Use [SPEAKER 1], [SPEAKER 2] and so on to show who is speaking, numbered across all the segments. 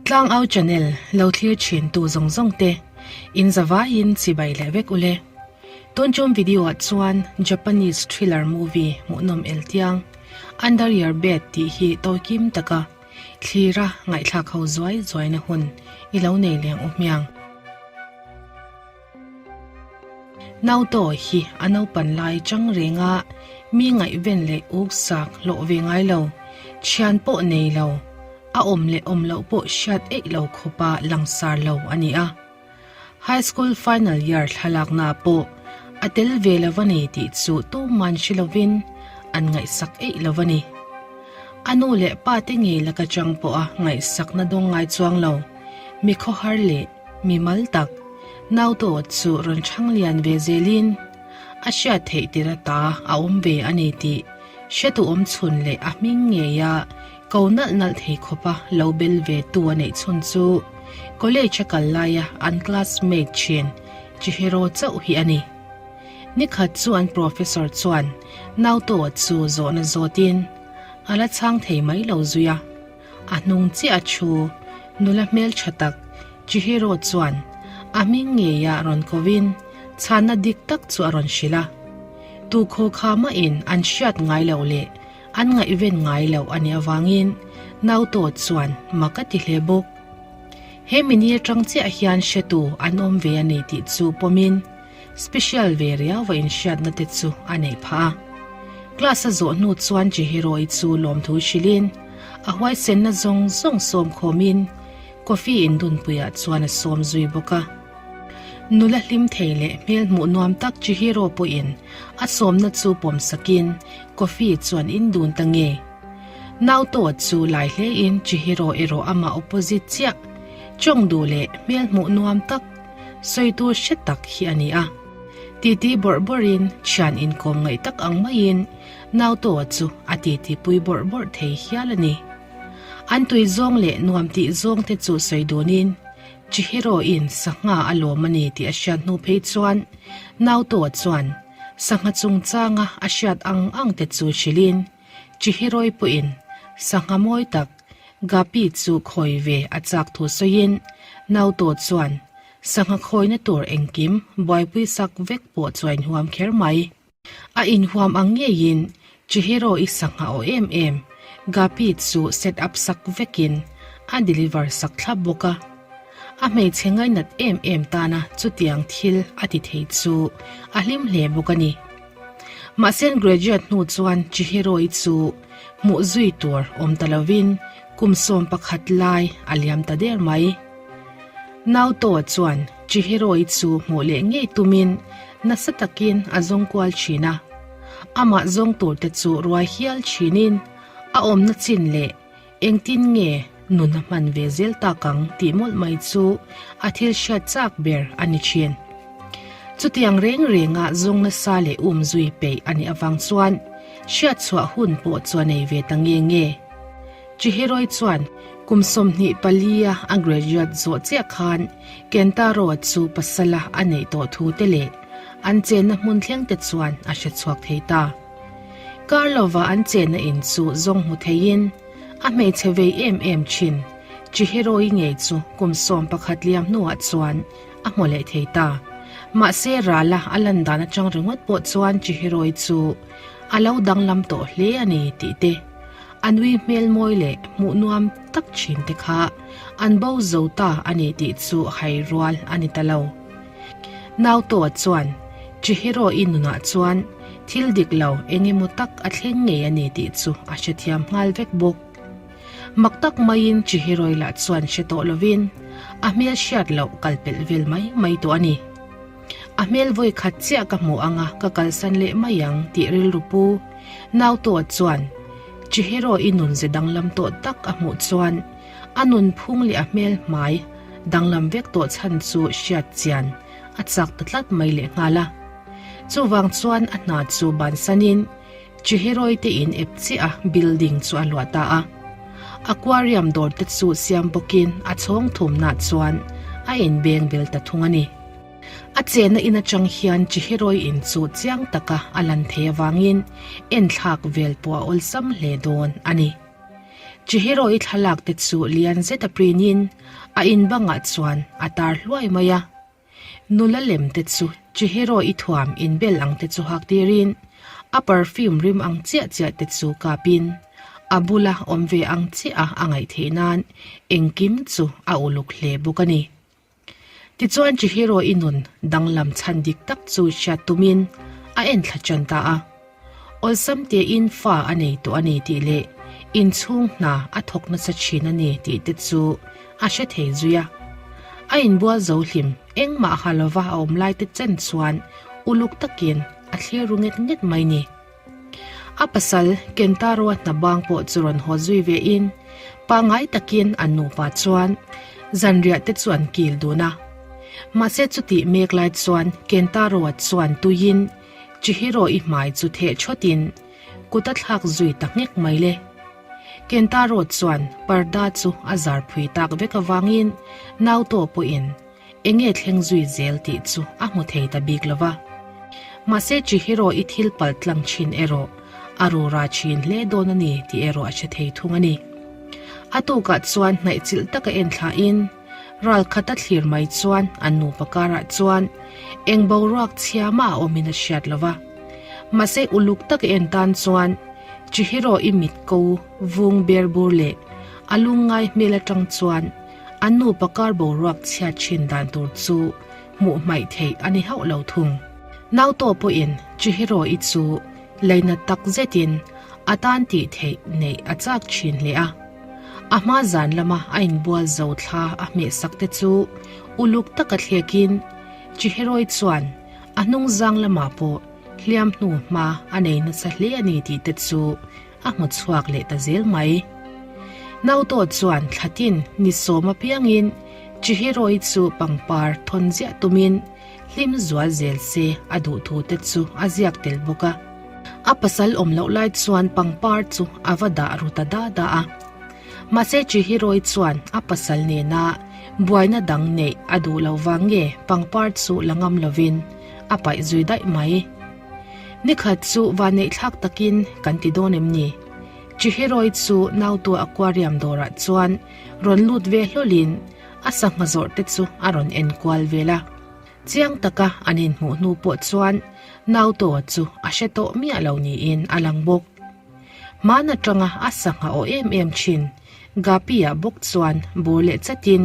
[SPEAKER 1] Tlangau channel lo thlir thin tu zawng zawng te in zavaiin chibai leh vek ule. Tunchum video ah chuan Japanese thriller movie hmuhnawm eltiang Under Your Bed tih hi tawikim taka thlira ngaihthlak ho zuai zuaina hun i lo nei leng u hmiang. Naoto hi a naupan lai chang reng a, mi ngaihven leh uk sak hlawh ve ngai lo, thian pawh nei lo, a awm leh awm loh pawh hriat eih lo khawpa langsar lo a ni a. High school final year thlalaknaah pawh a tel ve lo a ni tih chu tuman hre lovin an ngaihsak eih lo a ni. A nu leh pa te ngei laka chang pawha ngaihsakna dawng ngai chuang lo, mi khawhar leh mi mal tak, Naoto chu rawn chhang lian ve zelin a hriat theih tir ata a awm ve a ni tih hretu awm chhun leh a hming ngeia ko nalh nalh thei khawpa lo bel ve tu a neih chhun chu college a kal laia an classmate thin Chihiro chauh hi a ni. Nikhat chu an professor chuan Naoto chu zawhna zawtin a la chhang thei mai lo zui a. A hnung chiah a thu nula hmeltha tak Chihiro chuan a hming ngeia rawn kovin chhanna dik tak chu a rawn hrilh a. Tu khaw kha mahin an hriat ngai loh leh an ngaihven ngai loh a nih avangin Naoto chuan mak a ti hle bawk. He mini atang chiah hian hretu an awm ve a ni tih chu pawmin Special ve riau va inhriatna te chu a neih phah a. Class a zawh hnu chuan Chihiro-i chu lawmthu hrilhin a huaisenna zawng zawng sawm khawmin coffee indunpuiah chuan a sawm zui bawk a. Nula hlim thei leh hmel hmuh nuam tak Chihiro pawhin a sawmna chu pawm sakin coffee chuan indun ta nge. Naoto chu lai hlein Chihiro erawh amah opposite chiah, chawng duh leh hmel hmuh nuam tak, Sawi tur hre tak hi a ni a. Titi bawrh bawrhin thian inkawm ngaih tak ang maiin Naoto-a chu a titi pui bawrh bawrh thei hial a ni. An tui zawng leh nuam tih zawng te chu sawi dunin Chihiro-in sangha a lawm a ni tih a hriat hnu phei chuan Naoto-a chuan sangha chungchanga a hriat ang ang te chu hrilhin Chihiroi pawhin sangha mawi tak Gapi chu khawi ve a chak thu sawiin Naoto chuan sangha khawina tur engkim buaipui sak vek pawh chu a inhuam kher mai. A inhuam ang ngeiin Chihiro-i sangha aw em em Gapi chu set up sak vekin a deliver sak thlap bawk a. A hmeichhe ngainat em em tana chutiang thil a ti thei chu a hlim hle bawk a ni. Mahse an graduate hnu chuan Chihiro-i chu hmuh zui tur awm ta lovin kum 11 lai a liam ta der mai. Naoto-a chuan Chihiro-i chu hmuh leh ngei tumin nasa takin a zawng kual thin a. Amah zawng tur te chu ruai hial thinin a awmna chin leh engtin nge nun a hman ve zel tak ang tih mawlh mai chu a thil hriat chak ber a ni thin. Chutiang reng renga zawng nasa leh um zui peih a nih avang chuan hriat chhuah hun pawh chu a nei ve ta nge nge. Chihiroi chuan kum 24 a a graduate zawh chiah khan Kentaro chu pasala a neih tawh thu te leh an chenna hmun thleng te chuan a hre chhuak thei ta. Kar lova an chenna in chu zawng hmu theiin a hmeichhe vei em em thin Chihiroi ngei chu kum 11 liam hnuah chuan a hmu leh thei ta. Mahse rala a lan dan atang ringawt pawh chuan Chihiroi chu a lo danglam tawh hle a ni tih te, a nui hmel mawi leh hmuh nuam tak thin te kha an bo zo ta a ni tih chu hai rual a ni ta lo. Naoto-a chuan Chihiro-i nunah chuan thil dik lo eng emaw tak a thleng ngei a ni tih chu a hrethiam nghal vek bawk. Mak tak maiin Chihiro-i lah chuan hre tawh lovin a hmel hriat loh kal pelh vel mai mai tawh a ni. A hmel vawi khat chiah ka hmu anga ka kalsan leh mai ang tih rilru pu Naoto-a chuan Chihiro-i nun ze danglam tawh tak a hmuh chuan a nunphung leh a hmel hmai danglam vek tawh chhan chu hriat chian a chak ta tlat mai leh nghal a. Chuvang chuan a hna chu bansanin Chihiroi te in ep chiah a building chu a luah ta a. Aquarium dawr te chu siam bawkin a chhawng thumnah chuan a inbeng bel ta thung a ni. A chenna in atang hian Chihiroi in chu chiang taka a lan thei avangin enthlak vel pawh a awlsam hle dawn a ni. Chihiro-i thlalak te chu lian zet a print in a in bangah chuan a tar hluai mai a. Nula lem te chu Chihiro-i thuam inbel ang te chu hak tirin a perfume rim ang chiah chiah te chu kap in a bula awm ve ang chiah a a ngaih theih nan engkim chu a uluk hle bawk a ni. Tichuan Chihiro-i nun danglam chhan dik tak chu hriat tumin a enthla tan ta a. Awlsam tein fa a nei tawh a ni tih leh inchhung hna a thawk nasa thin a ni tih te chu a hre thei zui a. A inbual zo hlim engmah ha lova a awm lai te chen chuan uluk takin a thlir ru nget nget mai ni. A pasal Kentaro-a hna bang pawh chu rawn haw zui ve in pangngai takin an nupa chuan zanriah te chu an kil dun a. Mahse chutih mek lai chuan Kentaro-a chuan tuiin Chihiro-i hmai chu theh thawtin kut a thlak zui ta nghek mai le. Kentaro chuan parda chu a zar phui tak vek avangin Naoto pawhin enge thleng zui zel tih chu a hmu thei ta bik lo va. Mahse Chihiro-i thil pal tlang thin erawh a rura thin hle dawn a ni tih erawh a hre thei thung a ni. A tukah chuan hnaihchilh taka en thlahin Ral khat a thlir mai chuan an nupa karah chuan eng boruak chhia mah a awmin a hriat lo va. Mahse uluk tak en tan chuan Chihiro-i mit ko vung ber bur leh a lungngai hmel atang chuan an nupa kar boruak chhiat thin dan tur chu hmuh hmaih theih a ni hauh lo thung. Naoto pawhin Chihiro-i chu leinat tak zetin a tan tih theih neih a chak thin hle a. A hma zan lama a inbual zo thla a hmehsak te chu uluk taka thlekin Chiheroi chuan a hnung zang lamah pawh hliam hnu hma a nei nasa hle a ni tih te chu a hmu chhuak leh ta zel mai. Naoto chuan thlatin ni sawm apiangin Chiheroi chu pangpar thawn ziah tumin hlim zual zel se a duh thu te chu a ziak tel bawk a. A pasal awm loh lai chuan pangpar chu a va dah ru ta da da a. Mahse Chihiroi chuan a pasal nena buaina dang neih a duh lo vang nge pangpar chu la ngam lovin a paih zui daih mai. Nikhat chu vanneih thlak takin kan ti dawn em ni? Chihiroi chu Nautu Aquarium dawrah chuan rawn lut ve hlawlin a sangha zawrh te chu a rawn enkual vel a. Chiang taka an inhmuh hnu pawh chuan Naoto chu a hre tawh miah lo niin a lang bawk. Hmaan atanga a sangha aw em em thin Gapi-ah bawk chuan bur leh chatin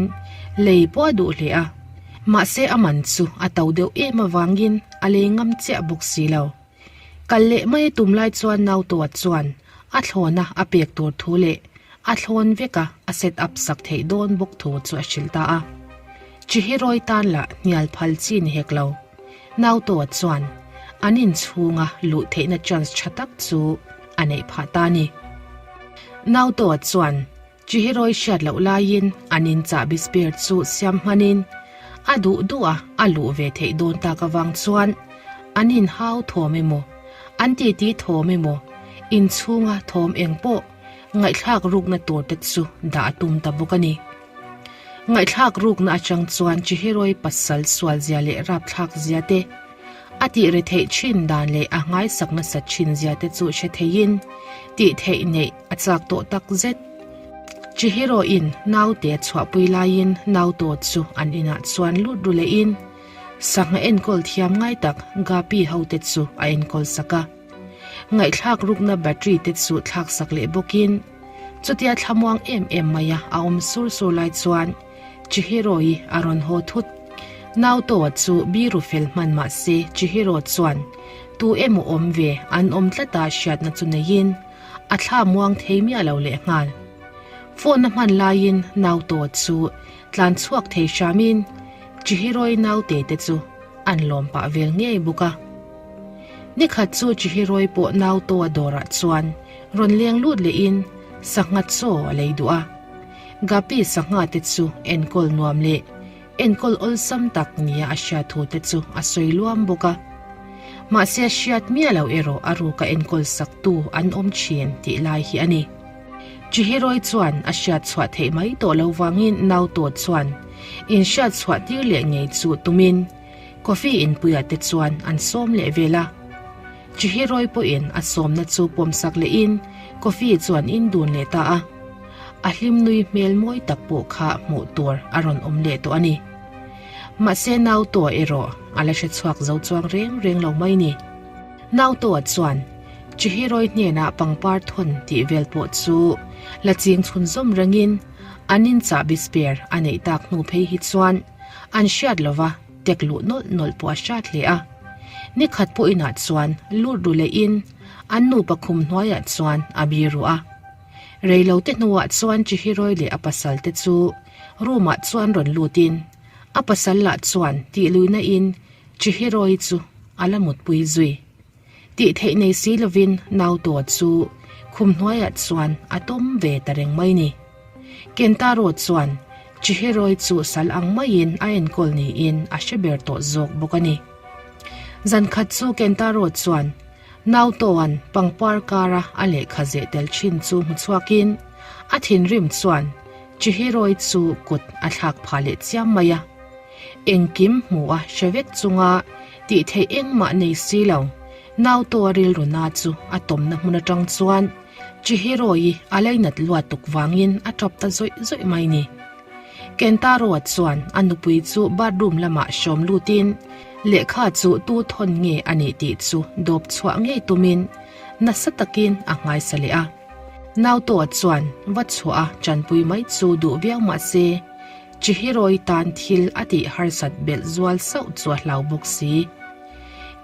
[SPEAKER 1] lei pawh a duh hle a, mahse a man chu a to deuh em avangin a lei ngam chiah bawk si lo. Kal leh mai tum lai chuan Naoto-a chuan a thlawna a pek tur thu leh a thlawn veka a set up sak theih dawn bawk thu chu a hrilh ta a. Chihirawi tan lah hnial phal chi ni hek lo. Naoto-a chuan an inchhunga luh theihna chance tha tak chu a neih phah ta a ni. Naoto-a chuan Chihirawi hriat loh laiin an inchahbi spare chu siam hmanin a duh duh a a luh ve theih dawn tak avang chuan an inhau thawm emaw, an titi thawm emaw, inchhunga thawm eng pawh ngaihthlak rukna tur te chu dah a tum ta bawk a ni. Ngaihthlak rukna atang chuan Chihirawi pasal sualzia leh rapthlakzia te, a tih re theih thin dan leh a nghaisak nasat thin zia te chu hre theiin tih theih neih a chak tawh tak zet. Chihirawiin naute a chhuahpui laiin Naoto chu an inah chuan lut ru lehin sangha enkawl thiam ngai tak Gapi hote chu a enkawl sak a. Ngaihthlak rukna battery te chu thlak sak leh bawkin chutia thlamuang em em maia a awm sur sur lai chuan Chihiro-i a rawn haw thut. Naoto-a chu biru fel hman mah se Chihiro chuan tu emaw awm ve an awm tlata hriatna chu neiin a thla muang thei miah lo lehnghal. Phone a hman laiin Naoto-a chu tlan chhuak thei hramin Chihiro-i naute te chu an lawm pah vel ngei bawk a. Nikhat chu Chihiroi pawh Naoto-a dawrah chuan rawn leng lut lehin sangha chaw a lei duh a. Gapi sangha te chu enkawl nuam leh enkawl awlsam tak nia a hriat thu te chu a sawi luam bawk a. Mahse a hriat miah lo erawh a ruka enkawl saktu an awm thin tih lai hi a ni. Chihiroi chuan a hriat chhuah theih mai tawh lo vangin Naoto chuan inhriat chhuah tir leh ngei chu tumin Coffee inpuiah te chuan an sawm leh vel a. Chihiroi pawhin a sawmna chu pawmsak lehin coffee chu an in dun leh ta a. A hlim nui hmel mawi tak pawh kha hmuh tur a rawn awm leh tawh a ni. Mahse Naoto erawh a la hre chhuak zo chuang reng reng lo mai ni. Naoto chuan Chihiroi hnenah pangpar thawn tih vel pawh chu la ching chhunzawm rengin an in chahbi spare a neih tak hnu phei hi chuan an hriat lova tek luh nawlh nawlh pawh a hriat hle a. Nikhat pawh inah chuan lut ru lehin an nupa khum hnuaiah chuan a biru a. Reilote hnuah chuan Chihiroi leh a pasal te chu room ah chuan rawn lutin a pasal lah chuan tih luihna in Chihiroi chu a la mutpui zui. Tih theih nei si lovin Naoto chu khum hnuaiah chuan a tawm ve ta reng mai ni. Kentaro chuan Chihiroi chu sal ang maiin a enkawl niin a hre ber tawh zawk bawk a ni. Zankhat chu Kentaro chuan Naoto-a'n pangpar kara a lehkha zeh tel thin chu hmu chhuakin a thinrim chuan Chihiroi chu kut a thlak phah leh chiam mai a. Engkim hmu a hre vek chunga tih theih engmah nei si lo, Naoto-a rilru na chu a tawmna hmun atang chuan Chihiroi a lainat luat tuk vangin a tap ta zawih zawih mai ni. Kentaro-a chuan a nupui chu bathroom lamah hrawm lutin lehkha chu tu thawn nge a nih tih chu dawp chhuah ngei tumin nasa takin a nghaisa leh a. Naoto-a chuan va chhuah a chanpui mai chu duh viau mah se, Chihiroi tan thil a tih harsat belh zual sauh chu a hlau bawk si.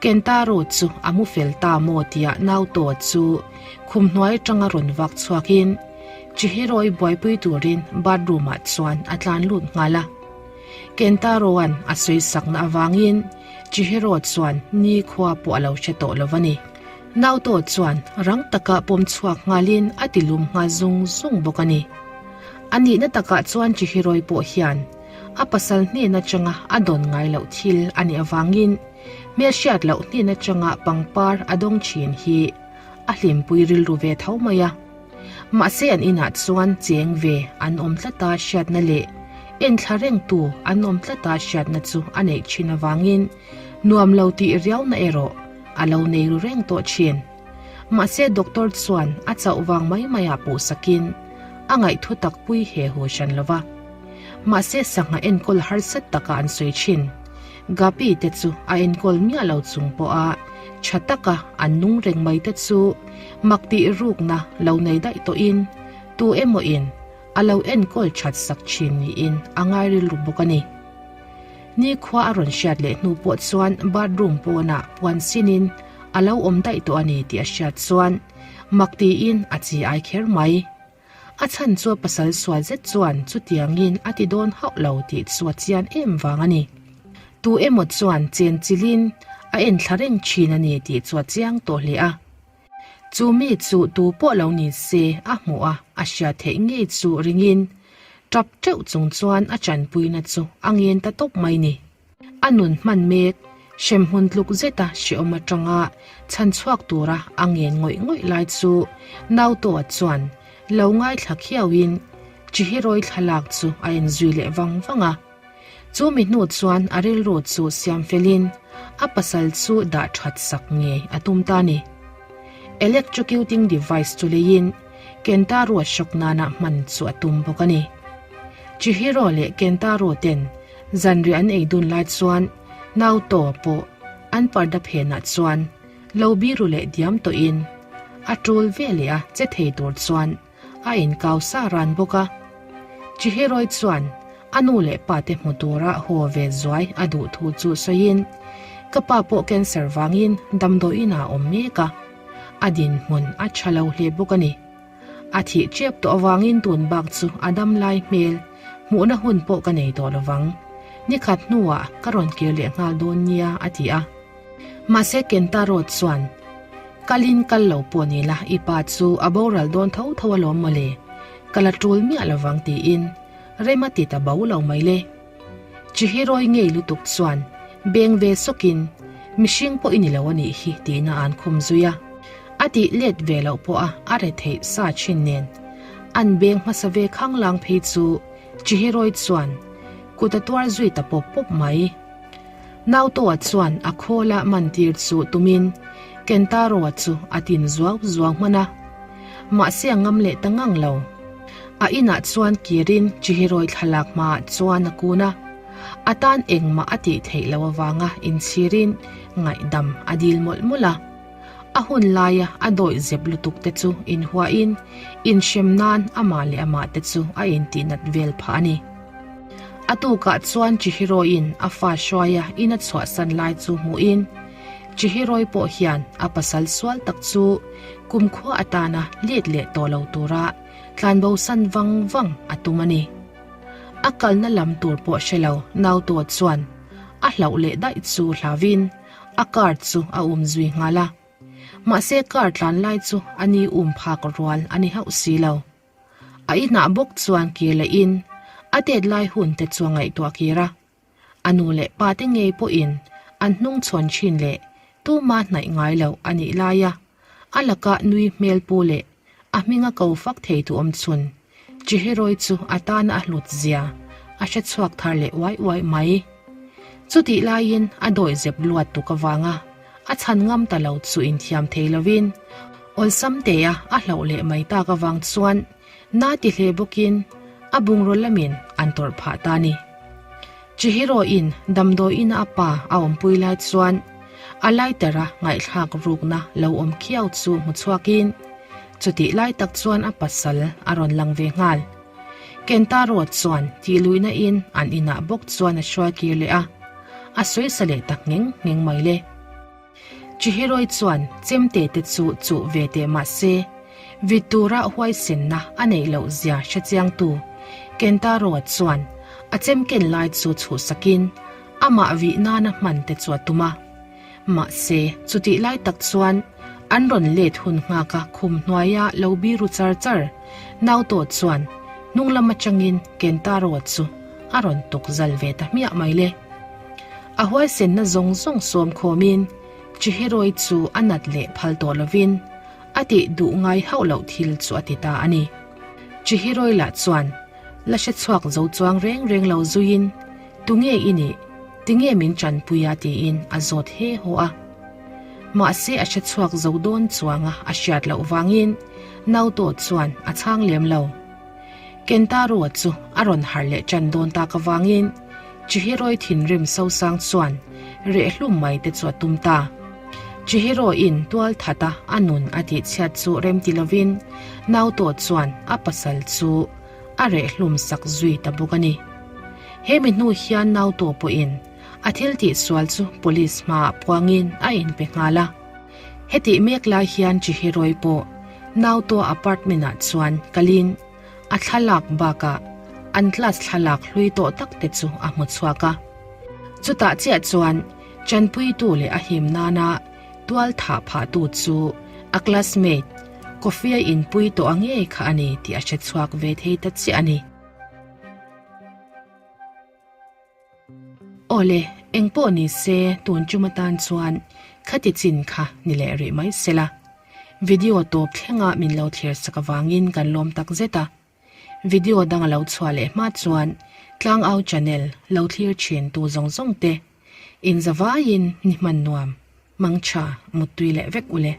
[SPEAKER 1] Kentaro chu a mu fel ta maw tia Naoto chu khum hnuai atanga rawn vak chhuakin Chihiroi buaipui turin bathroom ah chuan a tlan lut nghal a. Kentaro-a'n a sawi sakna avangin Chihiro chuan nikhua pawh a lo hre tawh lo a ni. Naoto chuan rang taka pawm chhuak nghalin a ti lum nghal zung zung bawk a ni. A nihna takah chuan Chihiroi pawh hian a pasal hnen atanga a dawn ngai loh thil a nih avangin hmelhriat loh hnen atanga pangpar a dawng thin hi a hlimpui rilru ve tho mai a. Mahse an inah chuan cheng ve an awm tlata hriatna leh enthla rengtu an awm tlata hriatna chu a neih thin avangin nuam lo tih riauna erawh a lo nei ru reng tawh thin. Mahse doctor chuan a chauh vang mai maiah puhsakin a ngaihthu tak pui he hu hran lo va. Mahse sangha enkawl harsat taka an sawi thin. Gapi te chu a enkawl miah lo chung pawha tha taka an nung reng mai te chu mak tih rukna lo nei daih tawhin tu emaw in a lo enkawl that sak thin niin a ngai rilru bawk a ni. Nikhua a rawn hriat leh hnu pawh chuan bathroom pawnah puan sinin a lo awm daih tawh a ni tih a hriat chuan mak tiin a chi ai kher mai. A chhan chu a pasal sual zet chuan chutiangin a ti dawn hauh lo tih chu a chian em vang a ni. Tu emaw chuan chen chilhin a enthla reng thin a ni tih chu a chiang tawh hle a. Chu mi chu tu pawh lo ni se a hmuh a, a hriat theih ngei chu ringin tap teuh chung chuan a chanpuina chu a ngen ta tawp mai ni. A nun hman mek, hremhmun tluk zeta hrehawm atanga chhan chhuak tura a ngen ngawih ngawih lai chu Naoto-a chuan lo ngaithla khiauin Chihiroi thlalak chu a enzui leh vang vang a. Chu mi hnu chuan a rilru chu siam felin a pasal chu dah that sak ngei a tum ta ni. Electrocuting device chu leiin Kentaro-a shock nana hman chu a tum bawk a ni. Chihiro leh Kentaro ten Zanriah an ei dun lai chuan Naoto pawh an parda phenah chuan lo biru leh diam tawhin a tul ve leh a che thei tur chuan a inkau sa ran bawk a. Chihiroi chuan a nu leh pa te hmu tura haw ve zuai a duh thu chu sawiin, Ka pa pawh cancer vangin damdawiin ah a awm mek a, a dinhmun a tha lo hle bawk a ni. A thih tep tawh avangin tun bak chu a dam lai hmel hmuhna hun pawh ka nei tawh lovang. Nikhat hnuah ka rawn kir leh nghal dawn nia a ti a. Mahse Kentaro chuan, Kalin kal lo pawh ni la, i pa chu a boral dawn tho tho alawm mawle, ka la tul miah lovang tiin rem a ti ta bo lo mai le. Chihiroi ngei lutuk chuan beng ve sawkin, Mihring pawh i ni lo a nih hi tiin a an khum zui a. A tih let ve loh pawh a a retheih sa thin nen. An beng hmasa ve khanglang phei chu Chihiroi chuan kut a tuar zui ta pawp pawp mai. Naoto-a chuan a khawla mantir chu tumin Kentaro-a chu a tin zuau zuau hman a. Mahse a ngam leh ta ngang lo. A inah chuan kirin Chihirawi thlalak hmaah chuan a kun a, a tan engmah a tih theih loh avanga inchhirin ngaihdam a dil mawlh mawlh a. A hun laia a dawih zep lutuk te chu inhuahin inhrem nan amah leh amah te chu a intihnat vel phah a ni. A tukah chuan Chihirawiin a fa hruaia in a chhuahsan lai chu hmuhin Chihirawi pawh hian a pasal sual tak chu kumkhua atana let leh tawh lo tura tlanbosan vang vang a tum a ni. A kalna lam tur pawh hre lo Nautua chuan a hlauh leh daih chu hlauvin a car chu a um zui nghal a. Mahse car tlan lai chu a ni um phak rual a ni hauh si lo. A inah bawk chuan kir lehin a tet lai hun te chu a ngaihtuah kir a. A nu leh pa te ngei pawhin an hnung chhawn thin leh tuma hnaih ngai loh a nih laia a laka nui hmel pu leh a hminga ko fak thei tu awm chhun Chihirawi chu a tana a hlut zia a hre chhuak thar leh uai uai mai. Chutih laiin a dawih zep luat tuk avanga a chhan ngam ta lo chu inthiam thei lovin awlsam tea a hlauh leh mai tak avang chuan Na ti hle bawkin a bungraw lamin an tawrh phah ta ni. Chihiro-in damdawiin a pa a awmpui lai chuan a lighter-a ngaihthlak rukna lo awm khiau chu hmu chhuakin chutih lai tak chuan a pasal a rawn lang ve nghal. Kentaro chuan tihluihna in an inah bawk chuan a hruai kir leh a, a sawisa leh ta ngheng ngheng mai le. Chihiroi chuan chemte te chu chuh ve teh mah se, vit tura huaisenna a neih loh zia hre chiangtu Kentaro chuan a chem ken lai chu chhuhsakin amah vih nana hman te chu a tum a. Mahse, chutih lai tak chuan an rawn let hun nghaka khum hnuaia lo biru char char Naoto chuan hnung lam atangin Kentaro chu a rawn tuk zal ve ta hmiah mai le. A huaisenna zawng zawng sawm khawmin Chihiroi chu a nat leh phal tawh lovin a tih duh ngai hauh loh thil chu a ti ta a ni. Chihiroi lah chuan la hre chhuak zo chuang reng reng lo zuiin, Tunge i nih? Tinge min tanpui a? tiin a zawt he haw a. Mahse a hre chhuak zo dawn chuanga a hriat loh vangin Naoto chuan a chhang lem lo. Kentaro chu a rawn harh leh ṭan dawn tak avangin Chihiroi thinrim sosang chuan reh hlum mai te chu a tum ta. Chihiro-in tual thata a nun a tihchhiat chu remti lovin Naoto chuan a pasal chu a reh hlum sak zui ta bawk a ni. He mi hnu hian Naoto pawhin a thil tihsual chu police hmaah puangin a inpe nghal a. Hetih mek lai hian Chihiroi pawh Naoto apartment-ah chuan kalin a thlalak bakah an class thlalak hlui tawh tak te chu a hmu chhuak a. Chutah chiah chuan chanpuitu leh a him nana tual thah phahtu chu a classmate Coffee a inpui tawh a ngei kha a ni tih a hre chhuak ve thei ta chiah a ni. Awle, engpawh ni se tun tum atan chuan khati chin kha ni leh rih mai sela. Video tawp thlenga min lo thlir sak avangin kan lawm tak zet a. Video dang a lo chhuah leh hma chuan Tlangau channel lo thlir thin tu zawng zawng te inzavaiin ni hman nuam, mangtha, muttui leh vek ule.